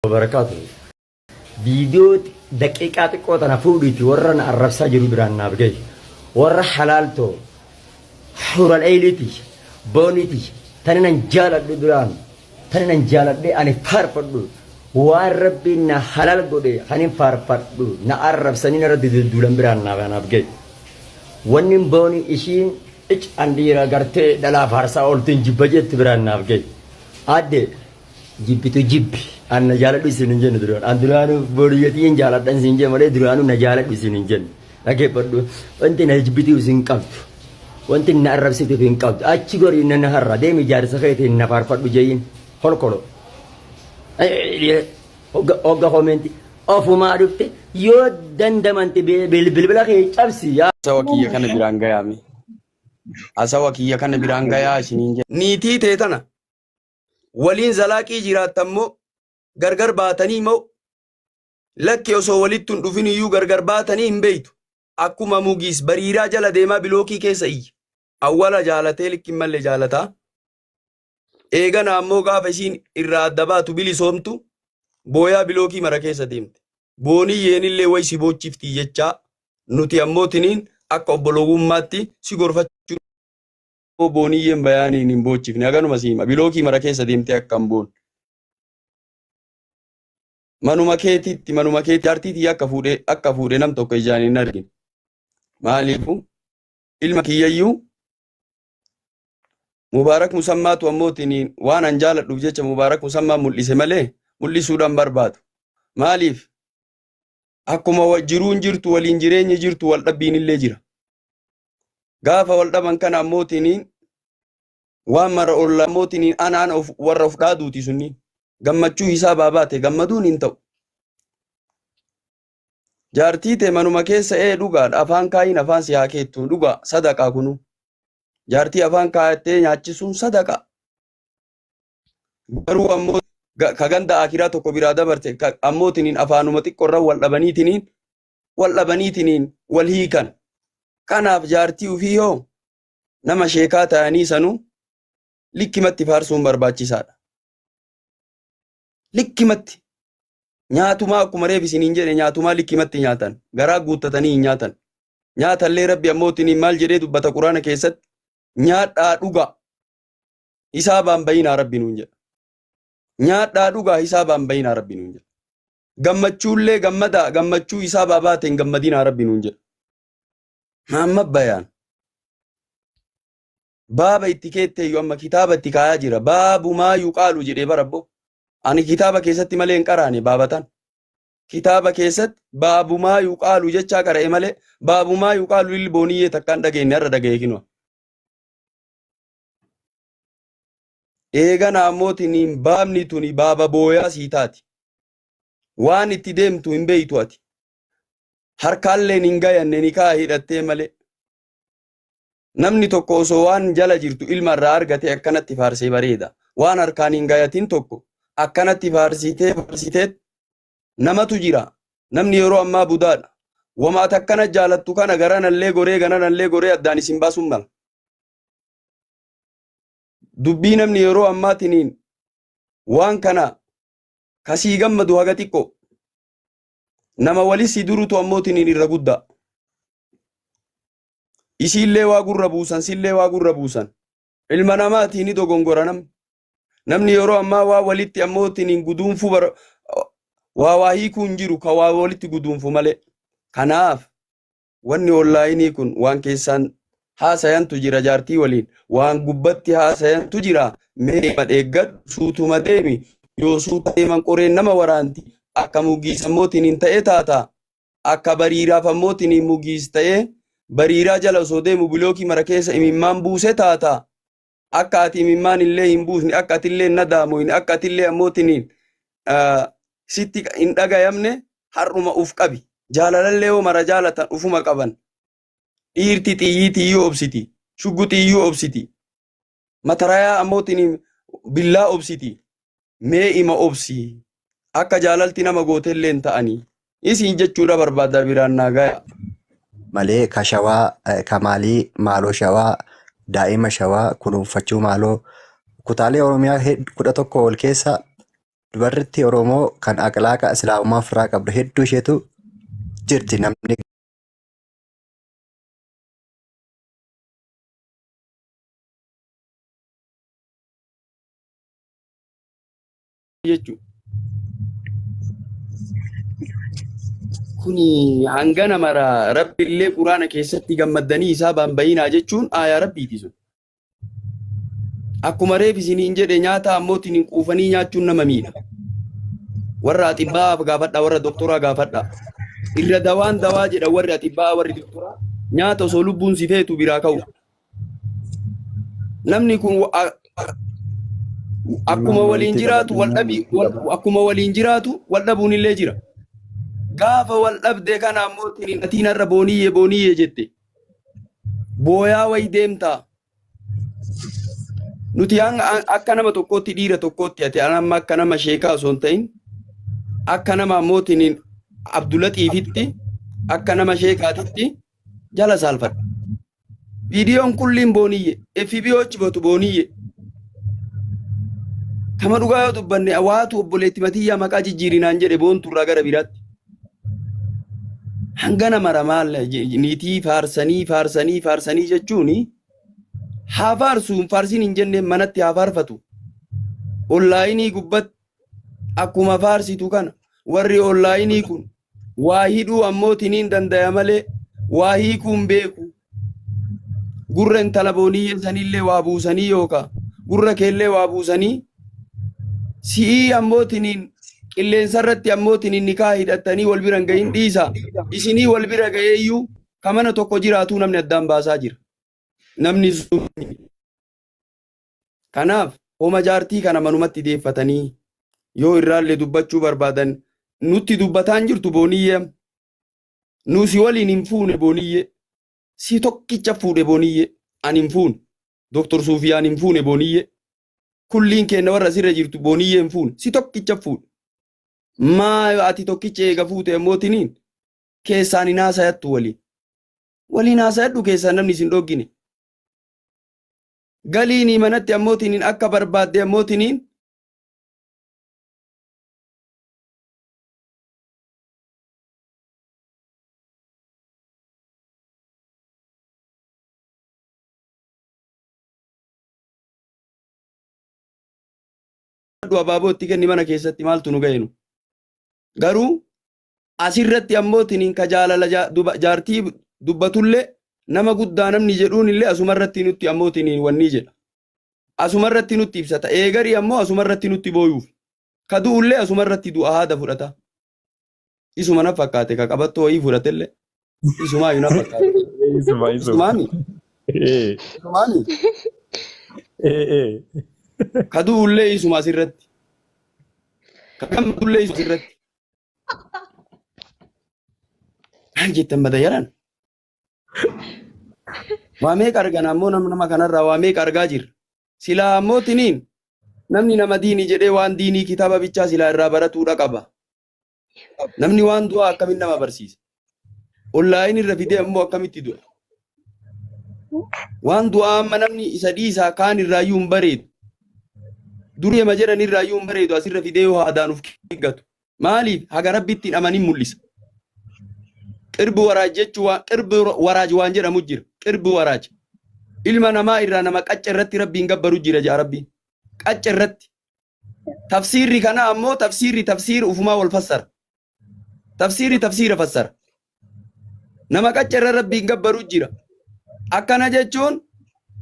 Wabarakaatu. Viidiyoo daqiiqaa xiqqoo tana fuudhiiti warra na arrabsaa jiru biraan naaf gahi. Warra halaaltoo hural eeyliiti booniiti tani nan jaaladhu duraan tani nan jaaladhee ani faarfadhu waan rabbiin na halal godhe kanin faarfadhu na arrabsanii narratti dudduulan biraan naaf gahi. Wanni boonii ishiin ic an dhiira gartee dhalaa faarsaa ooltiin jibba jettu biraan naaf gahi. Aadde jibbitu jibbi an na jaaladhu isin hin jenne duraan an duraanuu booriyyatii hin jaaladhan isin jenne malee duraanuu na jaaladhu isin hin jenne dhageeffadhu wanti na jibbitiif isin qabdu wanti na arrabsitiif hin qabdu achi gorii na na harra deemi jaarsa keetiin na faarfadhu jeyin kolkolo hogga koomenti ofumaa dhufte yoo dandamante bilbila kee cabsi yaa Hasawa kiyya kana biraan gayaa mee. Hasawa kiyya kana biraan gayaa isiniin jedha. Niitii tee tana waliin zalaaqii jiraattan moo gargar baatanii moo lakki osoo walitti hin dhufin iyyuu gargar baatanii hin beeytu. Akkuma mugiis bariiraa jala deemaa bilookii keessa iyya. Awwala jaalatee likki hin malle jaalataa. Eegana ammoo gaafa isiin irraa adda baatu bilisoomtu booyaa bilookii mara keessa deemte. Booniyyeenillee way si boochiftii jechaa nuti ammoo tiniin akka obbolowwummaatti si gorfachuu booniyyeen bayaaniin hin boochifne haganuma si hima bilookii mara keessa deemtee akka hin boonne. Manuma keetitti manuma keetti jaartii tiyya akka fuudhe akka fuudhe nam tokko ijaan hin argine. Maaliifu ilma kiyyayyuu Mubaarak Musammaatu ammoo tiniin waan an jaaladhuuf jecha Mubaarak Musammaa mul'ise malee mul'isuudhaan barbaadu. Maaliif akkuma jiruun jirtu waliin jireenyi jirtu wal dhabbiin illee jira. Gaafa wal dhaban kana ammoo tiniin waan mara olla ammoo tiniin anaan of warra of dhaaduuti sunniin. Gammachuu isaa baabaate gammaduun hin ta'u. Jaartii tee manuma keessa ee dhugaadha afaan kaayiin afaan si haa keettu dhugaa sadaqaa kunuu. Jaartii afaan kaayattee nyaachisuun sadaqaa. Garuu ammoo ka ganda akiraa tokko biraa dabarte ammoo tiniin afaanuma xiqqoorra wal dhabaniitiniin wal dhabaniitiniin wal hiikan. Kanaaf jaartii ufii yoo nama sheekaa ta'anii sanuu likkimatti faarsuun barbaachisaadha. Likkimatti nyaatumaa akkuma reef isiniin jedhe nyaatumaa likkimatti nyaatan garaa guuttatanii hin nyaatan. Nyaatallee rabbi ammoo tiniin maal jedhee dubbata quraana keessatti nyaadhaa dhugaa hisaabaan bayinaa rabbi nuun jedha. Nyaadhaa dhugaa hisaabaan bayinaa rabbi nuun jedha. Gammachuullee gammadaa gammachuu hisaabaa baate hin gammadinaa rabbi nuun jedha. Maamma bayaan. Baaba itti keetteeyyu amma kitaaba itti kaayaa jira. Baabu maa yuqaalu jedhee bara abbo. Ani kitaaba keessatti malee hin qaraane baabatan. Kitaaba keessatti baabu maa yuqaalu jechaa qara'e malee baabu maa yuqaalu lil booniyyee takkaan dhageenye har'a dhaga'e kinoo. Eegana ammoo tiniin baabni tuni baaba booyaa sii taati. Waan itti deemtu hin beeytu ati. Harkaalleen hin gayanne nikaa hidhattee malee. Namni tokko osoo waan jala jirtu ilma irraa argatee akkanatti faarsee bareeda. Waan harkaan hin gayatin tokko akkanatti faarsitee faarsiteet namatu jira. Namni yeroo ammaa budaadha. Wama ati akkana jaalattu kana garanallee goree gananallee goree addaan isin baasuun mala. Dubbii namni yeroo ammaatiniin waan kana kasii gammadu haga xiqqoo. Nama wali si durutu ammootiniin irra guddaa. Isiillee waa gurra buusan sillee waa gurra buusan. Ilma namaatii ni dogongora namni. Namni yeroo ammaa waa walitti ammootiniin guduunfuu bara waa waa hiikuu hin jiru ka waa walitti guduunfu malee. Kanaaf wanni onlaayinii kun waan keessaan haasayantu jira jaartii waliin waan gubbatti haasayantu jira mee ima dheeggadhu suutuma deemi yoo suuta deeman qoreen nama waraanti akka mugiis ammootiin ta'e taata akka bariiraaf ammootiin mugiis ta'e bariiraa jala osoo deemu bilookii mara keessa imimmaan buuse taata akka ati imimmaan illee hin buusne akka ati illee hin nadaamoyne akka ati illee ammootiin sitti hin dhagayamne har'uma uf qabi jaalalallee yoo mara jaalatan ufuma qaban dhiirti xiyyiitii obsiti shugguxiiyyuu obsiti matarayaa ammootiin billaa obsiti mee ima obsi akka jaalalti nama gootellee hin ta'anii isiin jechuudha barbaada biraan naa gaya. Malee ka shawaa ka maalii maaloo shawaa daa'ima shawaa kunuunfachuu maaloo kutaalee Oromiyaa 11 ol keessa. Dubarritti Oromoo kan aqlaaqa Islaamummaa ofirraa qabdu hedduu isheetu jirti namni jechuudha. Kuni hangana mara Rabbi illee Quraana keessatti gammaddanii isaa baanbayinaa jechuun aayaa Rabbiiti sun. Akkuma reef isiniin jedhe nyaata ammootiin hin quufanii nyaachuun nama miidha. Warra axibbaa gaafadha, warra doktoraa gaafadha. Irra dawaan dawaa jedha warri axibbaa warri doktoraa nyaata osoo lubbuun si feetu biraa ka'u. Namni kun akkuma waliin jiraatu wal dhabi akkuma waliin jiraatu wal dhabuun illee jira. Gaafa wal dhabde kana ammoo atiin har'a booniyyee booniyyee jette. Booyaa wayi deemtaa. Nuti hanga akka nama tokkootti dhiira tokkootti ati amma akka nama sheekaa osoo hin ta'in akka nama ammootiin Abdulaxiifitti akka nama sheekaatitti jala saalfadha. Viidiyoon kulliin booniyye FB hochi batu booniyye. Kama dhugaa yoo dubbanne waatu obboleetti matiyyaa maqaa jijjiirinaan jedhe boonturraa gara biraatti. Hangana mara maal niitii faarsanii faarsanii faarsanii jechuun haa faarsu hin faarsin hin jenne manatti haa faarfatu. Onlaayinii gubbatti akkuma faarsitu kana warri onlaayinii kun waa hidhuu ammoo tiniin dandaya malee waa hiikuu hin beeku. Gurra intala booniyyee sanillee waa buusanii yookaa gurra keellee waa buusanii si'ii ammoo tiniin qilleensa irratti ammoo tiniin nikaa hidhattanii wal bira hin gahin dhiisa. Isinii wal bira ga'eeyyuu ka mana tokko jiraatuu namni addaan baasaa jira. Namni sun Kanaaf homa jaartii kana manumatti deeffatanii yoo irraallee dubbachuu barbaadan nutti dubbataan jirtu booniyyee. Nu si waliin hin fuune booniyyee. Si tokkicha fuudhe booniyyee. Ani hin fuune. Doktor Suufiyaan hin fuune booniyyee. Kulliin keenya warra asirra jirtu booniyyee hin fuune. Si tokkicha fuudhe. Maa ati tokkicha eega fuute ammootiniin keessaan hin haasayattu waliin. Waliin haasayadhu keessaan namni isin dhoggine. Galiinii manatti ammootiniin akka barbaadde ammootiniin abaaboo itti kenni mana keessatti maaltu nu ga'e nu. Garuu asirratti ammoo tiniin ka jaalala jaartii dubbatullee nama guddaa namni jedhuun illee asumarratti nutti ammoo tiniin wanni jedha. Asumarratti nutti ibsata. Eegarii ammoo asumarratti nutti booyuuf. Ka du'ullee asumarratti du'a haada fudhata. Isuma na fakkaate ka qabattoo wayii fudhatellee. Isumaayyuu na fakkaate. Isuma isuma. Isumaami. Ee Isumaami. ee ee. Ka du'ullee isuma asirratti. Ka gammadullee isuma asirratti. Maal jettan bada yaran? Waa meeqa argana ammoo nama kanarraa waa meeqa argaa jirra. Silaa ammoo tiniin namni nama diinii jedhee waan diinii kitaaba bichaa silaa irraa baratuudha qaba. Namni waan du'aa akkamiin nama barsiisa? Onlaayinii irra fidee ammoo akkamitti du'a? Waan du'aa amma namni isa dhiisaa kaan irraayyuu hin bareedu. Dureema jedhan irraayyuu hin bareedu asirra fidee yoo haadaan of eeggatu. Maaliif haga rabbitti hin amanin mul'isa. Qirbi waraaj jechuun waan qirbi waraaj waan jedhamu jira. Qirbi waraaj. Ilma namaa irraa nama qacca irratti rabbiin gabbaru jira jedha rabbiin. Qacca irratti. Tafsiirri kana ammoo tafsiirri tafsiira ufumaa wal fassara. Tafsiirri tafsiira fassara. Nama qacca irra rabbiin gabbaru jira. Akkana jechuun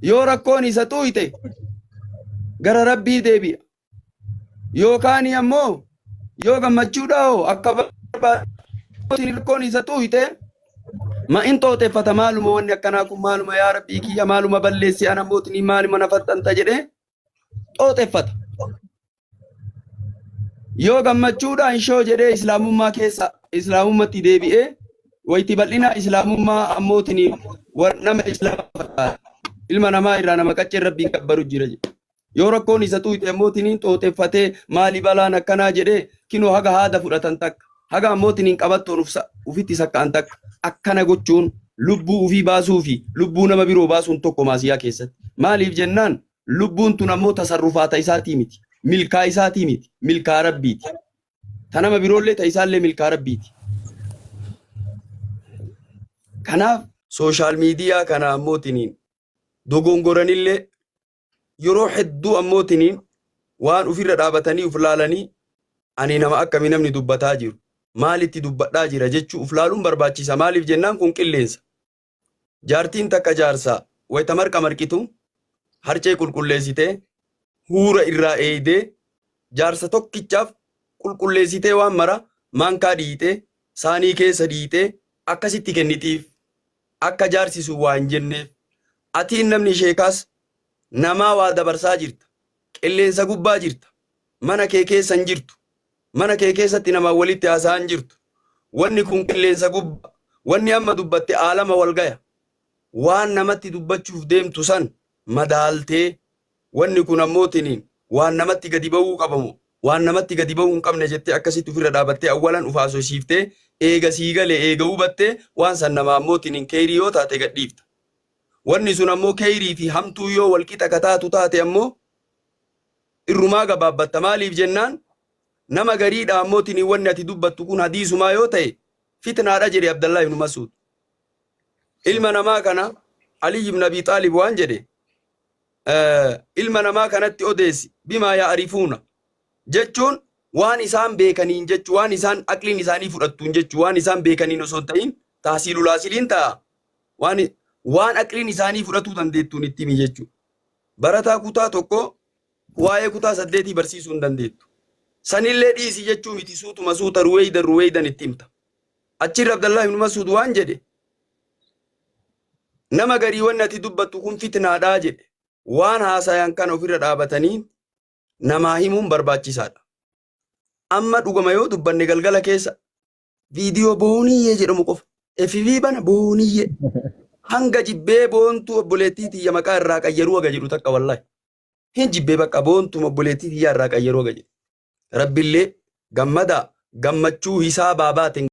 yoo rakkoon isa xuuyte gara rabbii deebi'a. Yookaan ammoo yoo gammachuudha hoo akka barbaadu rakkoon isa xuuyte ma in xooxeffata maaluma wanni akkanaa kun maaluma yaa rabbii kiyya maaluma balleessi ana mootinii maaluma na faxxanta jedhee xooxeffata. Yoo gammachuudhaan shoo jedhee islaamummaa keessa islaamummatti deebi'ee wayti bal'ina islaamummaa ammootinii nama islaama fakkaata. Ilma namaa irraa nama qacceen rabbiin gabbaru jira jedhe. Yoo rakkoon isa xuuyxe ammootiniin xooxeffatee maali balaan akkanaa jedhee kinoo haga haada fudhatan takka haga ammootiniin qabattoon ufitti sakka'an takka akkana gochuun lubbuu ufii baasuu fi lubbuu nama biroo baasuun tokko maasiyaa keessatti. Maaliif jennaan lubbuun tun ammoo tasarrufaata isaatii miti. Milkaa isaatii miti. Milkaa Rabbiiti. Ta nama biroollee ta isaallee milkaa Rabbiiti. Kanaaf sooshaal miidiyaa kana ammootiniin dogongoranillee yeroo hedduu ammootiniin waan ufirra dhaabatanii uf laalanii ani nama akkami namni dubbataa jiru maalitti dubbadhaa jira jechuu uf laaluun barbaachisa. Maaliif jennaan kun qilleensa. Jaartiin takka jaarsa wayta marqa marqitu harcee qulqulleessitee huura irraa eeydee jaarsa tokkichaaf qulqulleessitee waan mara maankaa dhiiyxee saanii keessa dhiiyxee akkasitti kennitiif akka jaarsi sun waa hin jenneef. Atiin namni sheekaas namaa waa dabarsaa jirta. Qilleensa gubbaa jirta. Mana kee keessa hin jirtu. Mana kee keessatti namaan walitti haasa'aa hin jirtu. Wanni kun qilleensa gubbaa. Wanni amma dubbatte aalama wal gaya. Waan namatti dubbachuuf deemtu san madaaltee wanni kun ammoo tiniin waan namatti gadi ba'uu qabamoo waan namatti gadi ba'uu hin qabne jettee akkasitti ofirra dhaabattee awwalan uf haasofsiiftee eega sii gale eega hubattee waan san namaa ammoo tiniin keeyrii yoo taate gad dhiifta. Wanni sun ammoo keeyrii fi hamtuu yoo wal qixa ka taatu taate ammoo irrumaa gabaabbatta. Maaliif jennaan nama gariidha ammoo tiniin wanni ati dubbattu kun hadiisumaa yoo ta'e fitnaadha jedhe Abdallah ibn Mas'ud. Ilma namaa kana Ali ibn Abi Xaalib waan jedhe ilma namaa kanatti odeessi bimaa ya'rifuuna jechuun waan isaan beekaniin jechuu waan isaan aqliin isaanii fudhattuun jechuu waan isaan beekaniin osoo hin ta'in taasiilul haasiliin ta'a waan waan aqliin isaanii fudhatuu dandeettuun itti himi jechuu. Barataa kutaa tokko waa'ee kutaa saddeetii barsiisuu hin dandeettu. Sanillee dhiisi jechuu miti suutuma suuta ruweeydan ruweeydan itti himta. Achirra Abdallah ibn Mas'ud waan jedhe nama garii wanni ati dubbattu kun fitnaadhaa jedhe waan haasayan kana ofirra dhaabatanii namaa himuun barbaachisaadha. Amma dhugama yoo dubbanne galgala keessa viidiyoo booniyyee jedhamu qofa FB bana booniyyee hanga jibbee boontuu obboleettii tiyya maqaa irraa qayyaruu haga jedhu takka wallahi hin jibbee bakka boontuma obboleettii tiyya irraa qayyaruu haga jedhu. Rabbillee gammadaa gammachuu hisaabaa baaten.